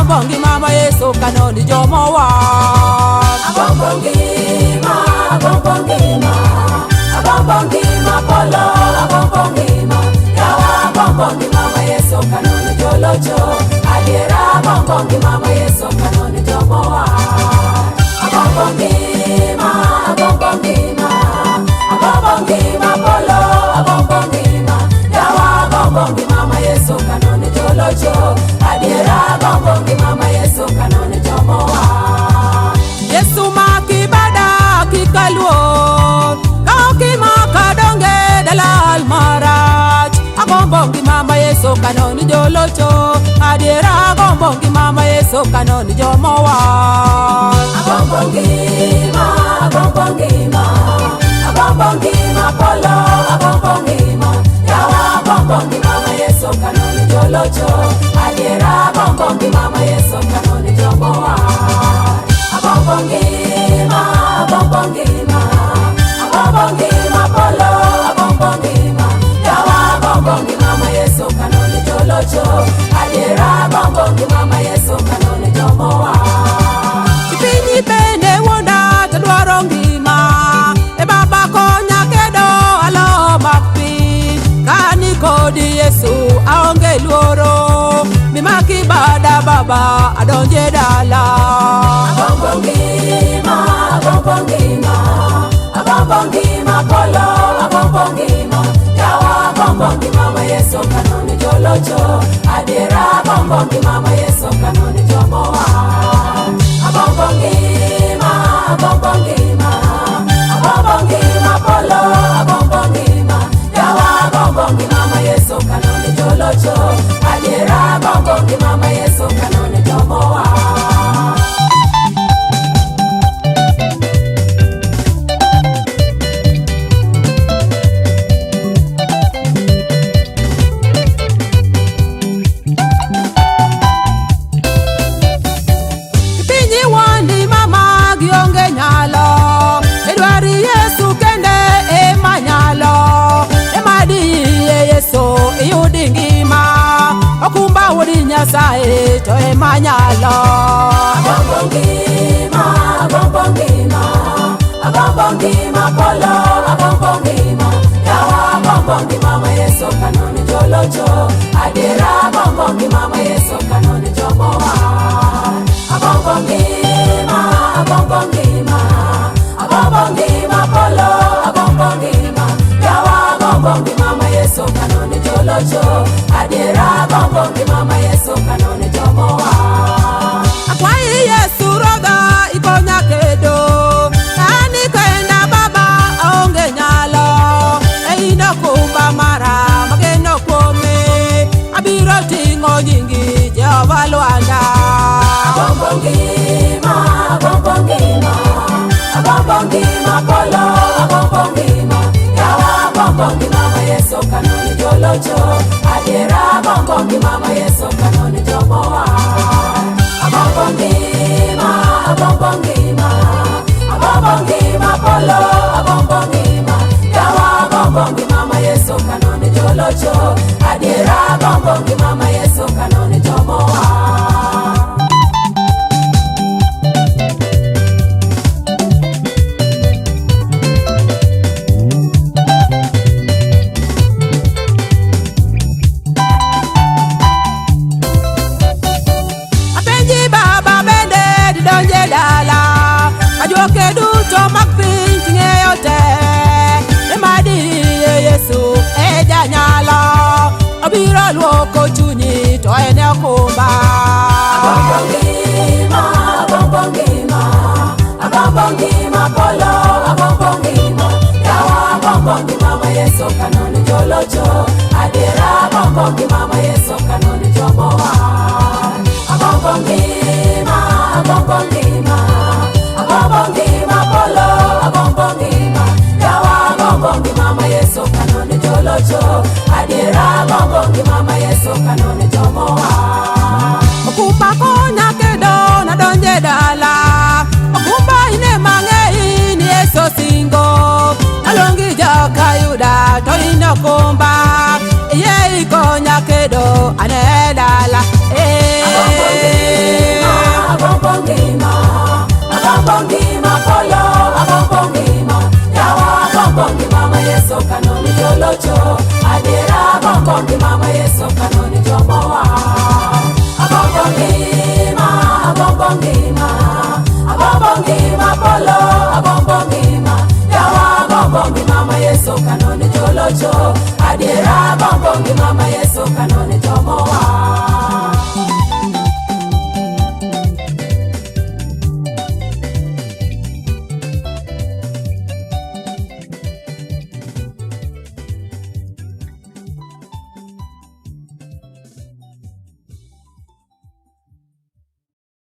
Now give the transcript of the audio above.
Agombo ngima ma Yesu kanoni jomowar. Agombo ngima, agombo ngima, agombo ngima polo, agombo ngima, yawa agombo ngima ma Yesu kanoni jolocho. Adiera agombo ngima ma Yesu kanoni jomowar. Agombo ngima, agombo ngima, agombo ngima polo, agombo ngima, yawa agombo ngima ma Yesu kanoni jolocho. Adiera agombo ngima ma Yesu kanoni jomowar. Yesu maki bada kik aluor, ka ok imaka donge dalal marach. Agombo ngima ma Yesu kanoni jolocho. Adiera agombo ngima ma Yesu kanoni jomowar. Agombo ngima, agombo ngima, agombo ngima polo, agombo ngima, yawa agombo ngima ma Yesu kanoni jolocho. Adiera agombo ngima ma Yesu kanoni jomowar. Agombo ngima, agombo ngima, agombo ngima polo, agombo ngima, yawa agombo ngima ma Yesu kanoni jolocho. Adiera agombo ngima ma Yesu kanoni jomowar. Pinyi bende wuonda to dwaro ngima. E baba konya kedo alo mak piny. Ka ni kodi Yesu aonge luoro. Mimaki bada baba adonje dala. Agombo ngima, agombo ngima, agombo ngima polo, agombo ngima, yawa agombo ngima ma Yesu kanoni jolocho. Adiera agombo ngima ma Yesu kanoni jomowar. Agombo ngima, agombo ngima, agombo ngima polo, agombo ngima, yawa agombo ngima ma Yesu kanoni jolocho. Adiera agombo ngima ma Yesu kanoni jomowar. Pinyi wandi mama gionge nyalo. Idwari Yesu kende ema nyalo. Ema diyie Yesu iyudi ngima. Okumba wuod Nyasaye to ema nyalo. Agombo ngima, agombo ngima, agombo ngima polo, agombo ngima, yawa agombo ngima ma Yesu kanoni jolocho. Adiera agombo ngima ma Yesu kanoni jomowar. Agombo ngima, agombo ngima, agombo ngima polo, agombo ngima, yawa agombo ngima ma Yesu kanoni jolocho. Adiera agombo ngima ma Yesu kanoni jomowar. Akwayi Yesu rodha ikonya kedo. Ani kenda baba aonge nyalo. E in okumba mara mageno kuome. Abiro ting'o nyingi Jehova Lwanda. Agombo ngima, agombo ngima, agombo ngima polo, agombo ngima, yawa agombo ngima ma Yesu kanoni jolocho. Adiera agombo ngima ma Yesu kanoni jomowar. Agombo ngima, agombo ngima, agombo ngima polo, agombo ngima, yawa agombo ngima ma Yesu kanoni jolocho. Adiera agombo ngima ma Yesu kanoni jomowar. Apenji baba bende didonje dala. Ajuoke duto mag piny ting'eyo te. Ema diyie Yesu e janyalo. Obiro luoko chunyi to en e okumba. Agombo ngima, agombo ngima, agombo ngima polo, agombo ngima, yawa agombo ngima ma Yesu kanoni jolocho. Adiera agombo ngima ma Yesu kanoni jomowar. Agombo ngima, agombo ngima, agombo ngima polo, agombo ngima, yawa agombo ngima ma Yesu kanoni jolocho. Adiera agombo ngima ma Yesu kanoni jomowar. Okumba konya kedo nadonje dala. Okumba ine mang'eyi ni Yesu singo. Aluongi joka Yuda to in okumba. Iye ikonya kedo ane dala. Agombo Eh. ngima, agombo ngima polo, agombo ngima yawa, agombo ngima ma Yesu kanoni jolocho. Adiera agombo ngima ma Yesu kanoni jomowa. Agombo ngima, agombo ngima, agombo ngima polo, agombo ngima yawa, agombo ngima ma Yesu kanoni jolocho. Adiera agombo ngima ma Yesu kanoni jomowa.